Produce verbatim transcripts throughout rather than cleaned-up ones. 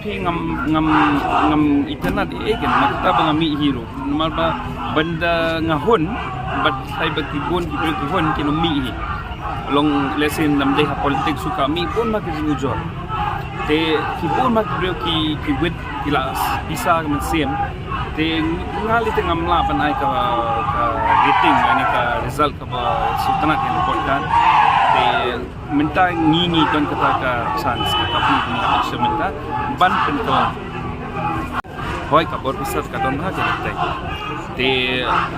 Ngam ngam ngam itynnad ïa ka, namar kata ba nga mih hi ruh. Namar ba ban da nga hun, bad sa ba ki bun ki briew ki hun kin ym mih hi. Long lehse nam dei ha politics, shu ka mih bun ma ki jingujor. Te ki bun ma ki briew ki ki wit ki la pisa ka mynsiem. Te nga lei te ngam lah ban ai ka ka rating, lane ka result kaba sngewtynnad ïa ka report card. Te mynta ngi ngi don kata ka chance, ka kabu ngi hap sha mynta ban pynkylla. Hoi, ka bor pisa ka don ha ka tai. Te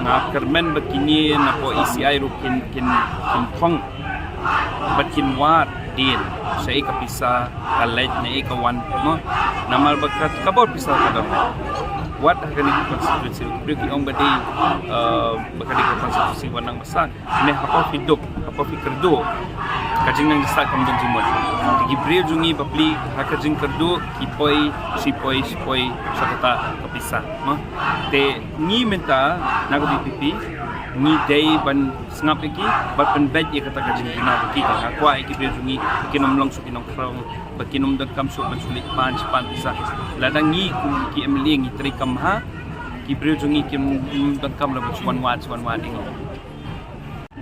nga kyrmen ba kine na po E C I ruh kin kin kin thong bad kin wad dien sha i ka pisa ka leit na i ka wan, mo. Namar ba ka ka bor pisa ka don. Wat ha kane ka constituency ruh ki ong ba dei, eh, ba ka dei ka constituency ba nang ba san. Ne hapoh phi duk, hapoh phi kyrduh, ka jingnang jingstad kam don jingmut. Te ki briew jong ngi bapli ha ka jingkyrduh ki poi, shi poi, shi poi sha kata ka pisa, mo. Te ngi mynta na ka D P P ngi dei ban sngap ïa ki bad pynbeit ïa kata ka jingkyrduh ki. Nga kwah ïa ki briew jong ngi kin ym long shuh ki nongkhraw, ba kin ym donkam shuh ban shu leit pan shi pan pisa. Lada ngi kum ki M L A ngi trei kam ha, ki briew jong ngi kim ym donkam la ban shu wan wad, shu wan wad ïa ngi.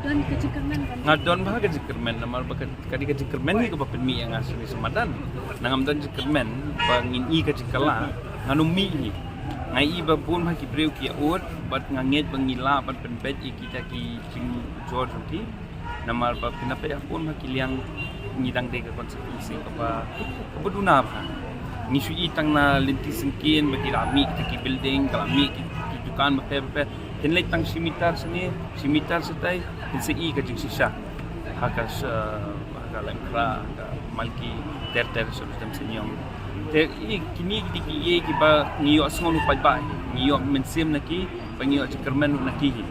Don ka jingkyrmen kan? Nga don bha ka jingkyrmen, namar ba ka, ka dei ka jingkyrmen hi kaba pynmih ïa nga sha kane sha madan. Nangam don jingkyrmen ba ngin i ka jingkylla, ngan ym mih hi. Nga i ba bun bha ki briew ki ïa ud, bad nga ngeit ba ngi lah ban pynbeit ïa kita ki jingjur jong ki. Namar ba phin ïa peit ha bun bha ki liang ngi dang dei ka constituency kaba, kaba duna bha. Ngi shu i tang na lynti syngkien ba ki la mih kita ki building, ki la mih ki, ki dukan bapher bapher. Phin leit tang shi meter shane, shi meter shatai, phin sa i ka jingshisha ha ka, ha ka Laitumkhrah, ha ka Malki, ter ter sha Laitumsynniang. Te i kine ki dei ki ïa kiba ngi ïohsngew paidbah, ngi ïoh mynsiem na ki, ba ngi ïoh jingkyrmen na ki hi.